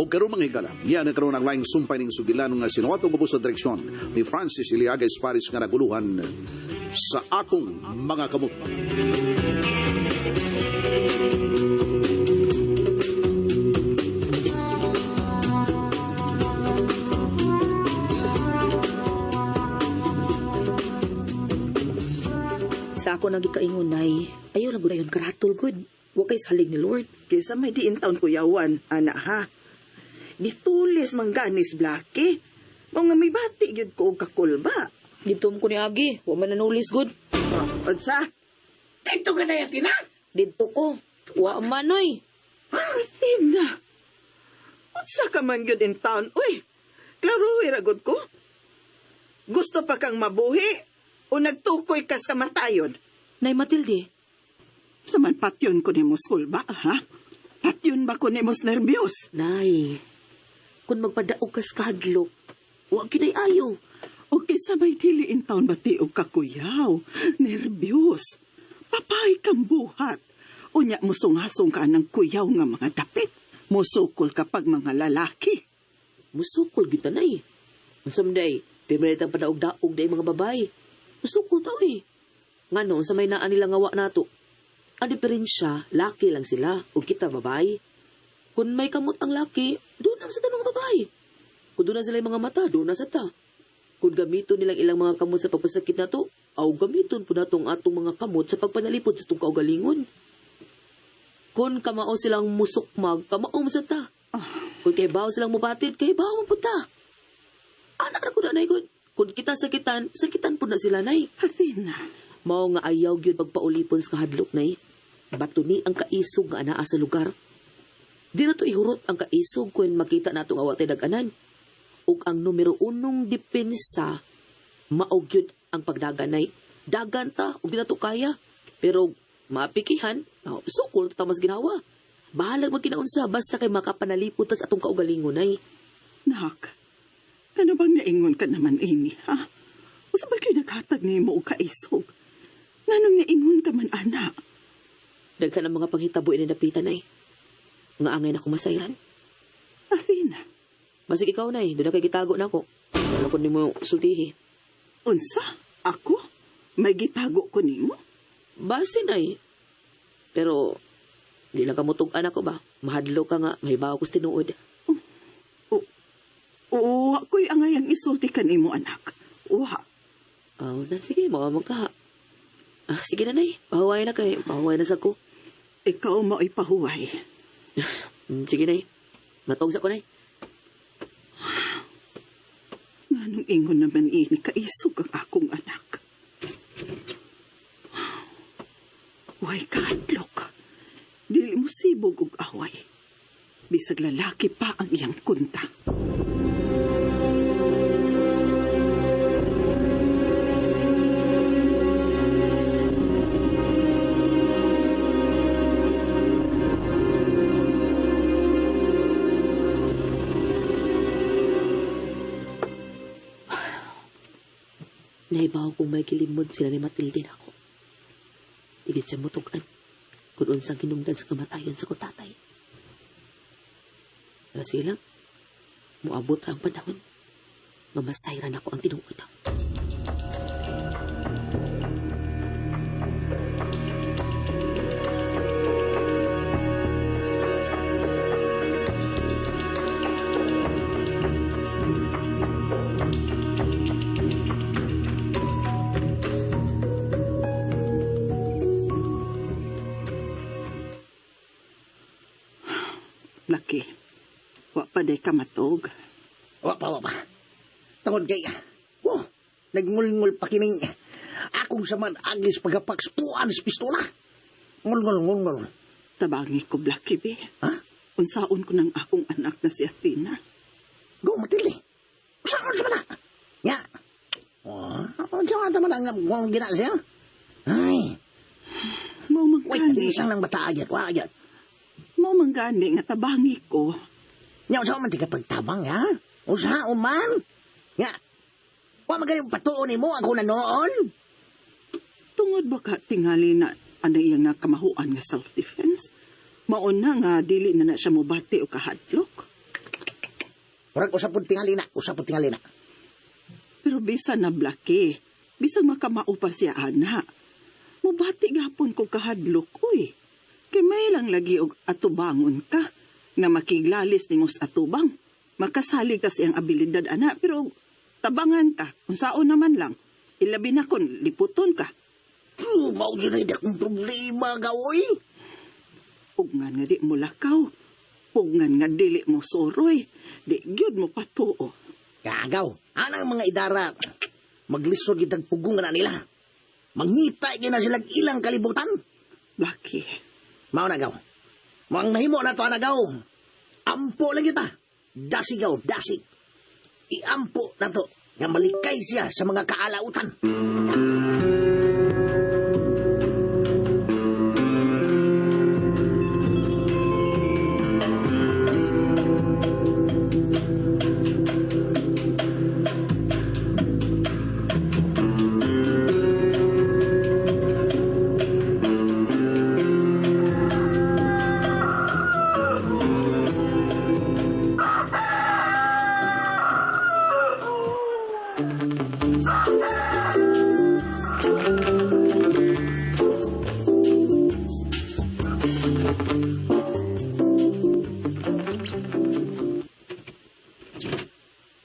O karon mga higala, niya na karon ang laing sumpay ning sugilan nga sinuwato ko sa direksyon ni Francis Iliaga Esparis nga naguluhan sa akong mga kamot. Sa ako nang gikaingon, Nay, ayaw lang gud ayon karatol gud. Wa kay salig ni Lord. Kaysa may diin taon kuyawan, ana ha. Gitulis mangganis Blackie. Mao nga may bati gyud ko og kakulba. Dito mo ko ni Agi, wa man nanulis gud. Oh, unsa? Dito ka na yatin, ha? Dito ko. Wa man oy. Ah, Sina. Unsa ka man gyud in town? Uy, klaro ra gud ko. Gusto pa kang mabuhi o nagtukoy ka sa matayon? Nay Matilde, Sa man patyon ko nimo kulba, ha? Patyon ba ko nimo nervyos? Nay, kung magpadaog ka sa kahadlok, wa kinay ayo. O kaysa may dili in town ba ti og kakuyaw? Nervyos. Papay kang buhat. Unya musungasong ka ng kuyaw nga mga dapit. Musukol kapag mga lalaki. Musukol gyud ta, Nay. Unsa man day, pirmi ang padaog-daog day mga babay. Musukol ta oy. Ngano sa may naa nila nga wa nato. Ang diferensya, laki lang sila ug kita babay. Kung may kamot ang laki, doon na sa ta mga babay. Kung doon na sila yung mga mata, doon na sa ta. Kung gamiton nilang ilang mga kamot sa pagpasakit nato, aw gamiton po nato ang atong mga kamot sa pagpanalipod sa itong kaugalingon. Kung kamao silang musukmag, kamao mo sa ta. Kung kay bawo silang mubatid, kay bawo mo po ta. Anak na ko na, nay, kung kita sakitan, sakitan po na sila, nay. Athena. Mao nga ayaw gyud pagpaulipon sa kahadlok, nay. Bato ni ang kaisog nga anaa sa lugar. Di na to ihurot ang kaisog kung makita nato nga wa tay dag-anan. Ug ang numero unong depensa mao gyud ang pagdagan, nay. Dagan ta ug di na to kaya. Pero mapikihan, oh, sukol ta mas ginawa. Bahalag magkinaunsa basta kay makapanalipot ta sa atong kaugalingon, nay. Nak, kano bang naingon ka naman ini, ha? Usa ba kayo naghatag nimo og kaisog? Nganong naingon ka man, anak? Daghan ang mga panghitabo ini napitan, nay. Nga angay na masayran. Athena, Basig ikaw, nay, doon na kay gitago na ako. Wala ko nimo sultihi. unsa? Ako? May gitago ko nimo? Basi, nay. Pero, di lang ka mutug-an ako ba? Mahadlo ka nga, mahibaw ko sa tinuod. Oo, ako'y angayang isulti ka nimo, anak. Uwa. Oh, na, sige, mawamang ka. Ah, sige na, nay. Pahuway na kay. Pahuway na sa ko. Ikaw mo'y pahuway. Sige, nay. Matog sa ko, nay. Nganong ingon naman ini kaisog ang akong anak. Way kahadlok. Dili mo sibog og away. Bisag lalaki pa ang iyang kunta. Nahibaw kong may kilimod sila ni Matilde na ako. Tigit siya mutugan kung unsang hinungdan sa kamatayon sa kutatay. Pero sige lang, muabot ang panahon. Mamasayran ako ang tinuod. Laki, wa pa day ka matog. Wa pa, wa pa. Tungod kay, oh, nagngulngul pa kining akong saman agis pagapaks tuan sa pistola. Ngulngul, ngulngul. Tabangi ko, Blackie, be. Ha? Unsaon ko ng akong anak na si Athena. Go, Matilde. Usaon ka man na. Ya. Oh, unsa man ang ang gina siya? Ay, Mao man wait, gani. isang lang bata agyat, wa agyat. Mao man gani nga tabangi ko. Nya unsa man ti ka pagtabang ha? Unsa man? Nya. Wa man gani patuon nimo ako na noon. Tungod ba ka tingali na ano iyang nakamahuan nga self-defense? Maon na nga dili na na siya mobati o kahadlok. Murag usapod tingali na, usapod tingali na. Pero bisan na Blackie, bisan makamao pa siya ana. Mubati gapon ko kahadlok, uy. Kay may lang lagi og atubangon ka, nga makiglalis nimo sa atubang. Makasalig ka siyang abilidad, ana, pero tabangan ka, unsaon naman lang. Ilabi na kon liputon ka. Phew, mao yun ay akong problema, gawoy. Pugngan nga di mo lakaw. Pugngan nga dili mo soroy. Di gyud mo patuo. Gagaw, anang mga idara, maglisod gitag pugungan na nila. Mangita gyud na silang ilang kalibutan. Blackie, Mao na gaw. Mao ang nahimo na to ana gaw. Ampo lang kita. Dasig gaw, dasig. Iampo na to nga malikay siya sa mga kaalautan.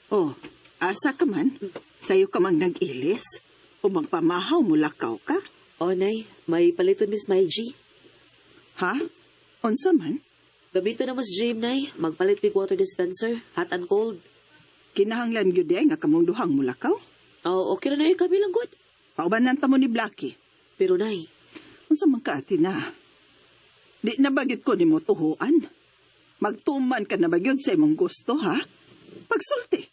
Oh, asa ka man? Sayo ka mang nag-ilis? O magpamahaw mo lakaw ka? Oh, nay, may paliton Miss Maiji. Ha? Unsa man? Gamito na mas gym, nay. Magpalit mig water dispenser, hot and cold. Kinahanglan gyud ay nga kamong duhang mulakaw? Oh, okay na, nay. Kami lang good. Paubanan ta mo ni Blackie. Pero, nay, Unsa man ka ati na? Di na bagyod ko nimo tuhuan. Magtuman ka na bagyod sa imong gusto, ha? Pagsulti.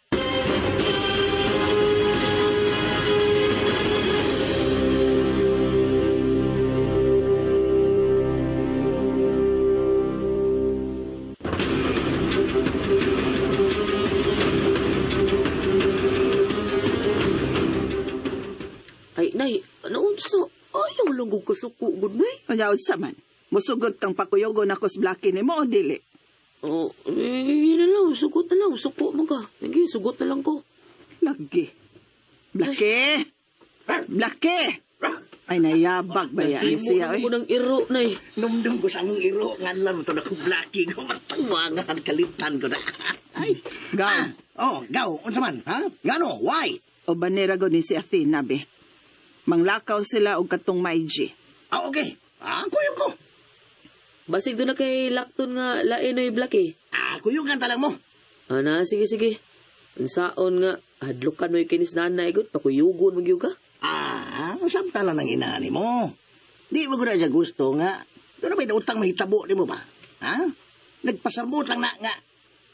Ay, nay, ano unsa? Ayaw lang kong kasuko, good, nay. Unya unsa man? Musugot kang pakuyogon ako sa Blackie nimo o dili? Oh, eh, na lang. Sugot na lang. Suko man ka. Sige, sugot na lang ko. Lagi. Blackie! Blackie! Ay, nayabag ba yan Nahimo siya, na oy? ko ng iro, nay. Numdum ko sa akong iro nga lang to na kong blackie ko matangwangan kalitan ko na. Ay, Gaw. Oh, gaw, unsa man, ha? Ngano, why? O banera go ni si Athena, be. Manglakaw sila og katong Maiji. Ah, okay. Ah, kuyog ko. Basig doon na kay Lakton nga lain na black eh. Ah, kuyugan talang mo. Ana, sige, sige. Unsaon nga, hadlukan mo yung kinis nanay, good. Pakuyugon magyug ka. Ah, samtala ng ina ni mo. Di mo ko na siya gusto nga. Pero may utang mahitabo ni mo ba? Ha? Nagpasabot lang na nga.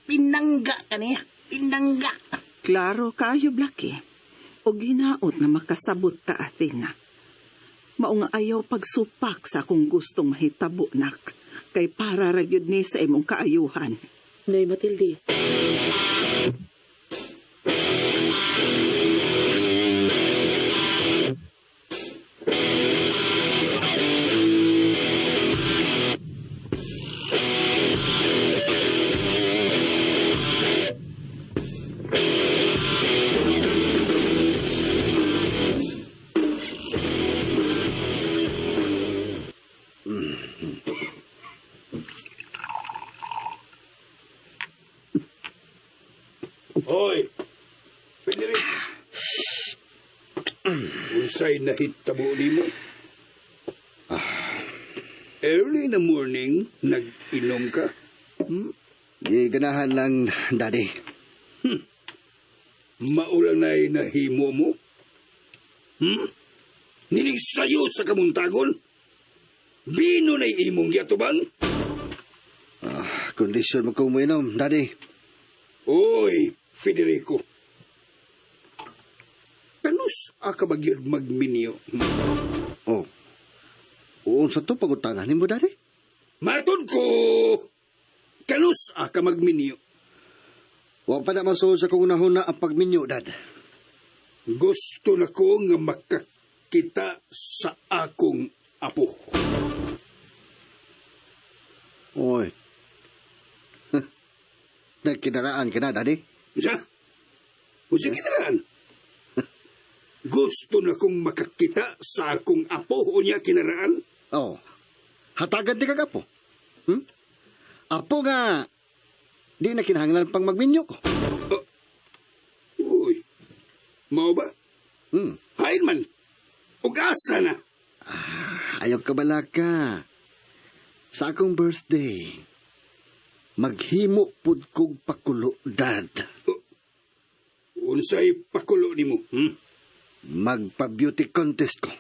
Pinangga ka niya. Pinangga. Klaro kayo, Blackie. O ginaot na makasabot ka, Athena. Mao nga ayaw pagsupak sa akong gustong mahitabo, nak. Kay para ra gyud ni sa imong kaayuhan. Nay, Matilde. Hoy! Frederick! Unsay nahitabo nimo? Early in the morning, nag-inom ka? Giganahan lang, Daddy. Maulang na'y nahimo mo? Hmm? Nining sayo sa kamuntagon? Bino na'y imong giatubang? Ah, kondisyon mo kong muinom, Daddy. Oy, Federico. Kanus aka bagyod magminyo? Oh. Unsa to pagutanan nimo, Daddy? Matod ko! Kanus aka magminyo? Wa pa na masuod sa kong unahon na ang pagminyo, Dad. Gusto na ko nga makakita sa akong apo. Oy. Kinaraan ka na, Daddy. Unsa? Unsa kinaraan? Gusto na kong makakita sa akong apo unya kinaraan? Oh. Hatagan ti kag apo. Apo nga, di na kinahanglan pang magminyo ko. Uy, mao ba? Hmm. Hain man. Ug asa na. Ayaw ka balaka. Sa akong birthday, maghimo pud kog pakulo, Dad. Unsay pakulo nimo? Hmm? Magpa-beauty contest ko.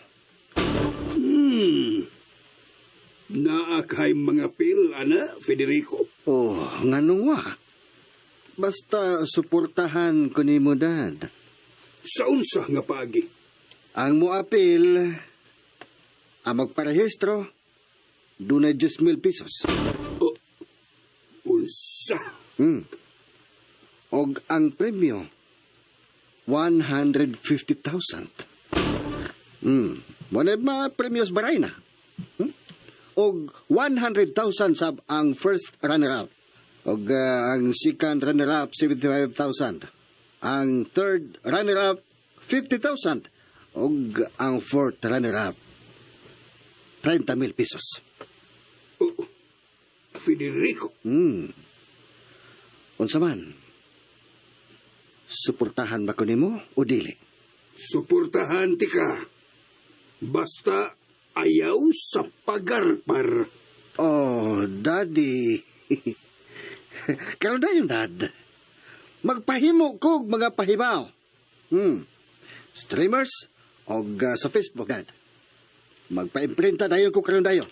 Naa kay mga pil, ana, Federico. Oh, nganong wa? Basta suportahan ko nimo, Dad. Sa unsa nga paagi? Ang moapil, ang magparehistro, dunay 10,000 pesos. Oh, unsa? Og ang premyo, 150,000. Wala ma premyos baray na. Og 100,000 sab ang first runner-up. Og ang second runner-up, 75,000. Ang third runner-up, 50,000. Og ang fourth runner-up, 30,000 pesos. Oh, Federico. Unsa man? Suportahan ba ko nimo o dili? Suportahan ti ka. Basta ayaw sa pagarpar. Oh, Daddy. Karon dayon, Dad. Magpahimo kog mga pahibaw. Streamers og sa Facebook, Dad. Magpa-imprinta dayon ko karon dayon.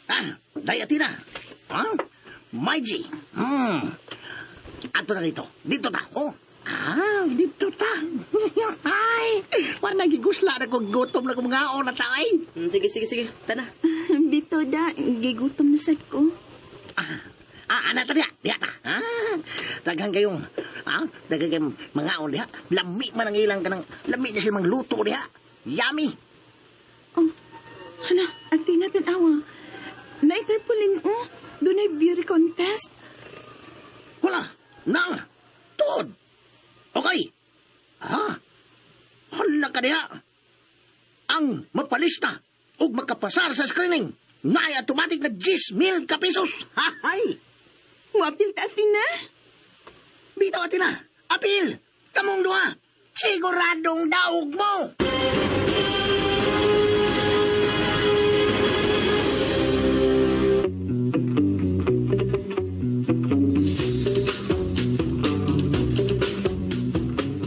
Ah, day Atina. Ha? Maiji. Ato na dito. Dito ta. Oh. Ah, dito ta. Ay, wala gigusla na ko gutom na ko mga na ta ay. Sige, sige, sige. Tana. Bito da, gigutom na sad ko. Ah, ana ta diha, diha ta. Ah, daghan kayong daghan kayong mga diha. Lami man ang ilang kanang lami na sila mangluto diha. Yummy. Oh, hala, Athena, tanawa. Na-interpolin, oh. Dunay beauty contest. Wala. Nang. Tuod. Okay. Ha? Hala ka diha. Ang mapalista ug makapasar sa screening naay automatic na 10,000 ka pesos. Hahay! Muapil ta, Athena. Bitaw, Athena. Apil! Kamong duha. Siguradong daog mo!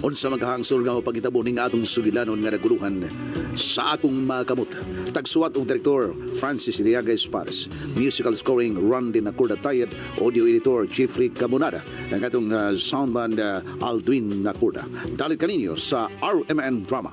Unsa maghangsol nga mapagitabo ning atong sugilanon nga naguluhan sa akong mga kamot. Tagsuwat og direktor Francis Iliaga Espares. Musical scoring Randy Nacorda Tayed, audio editor Jeffrey Camonada, ang atong soundman Aldwin Nacorda. Dalit kaninyo sa RMN Drama.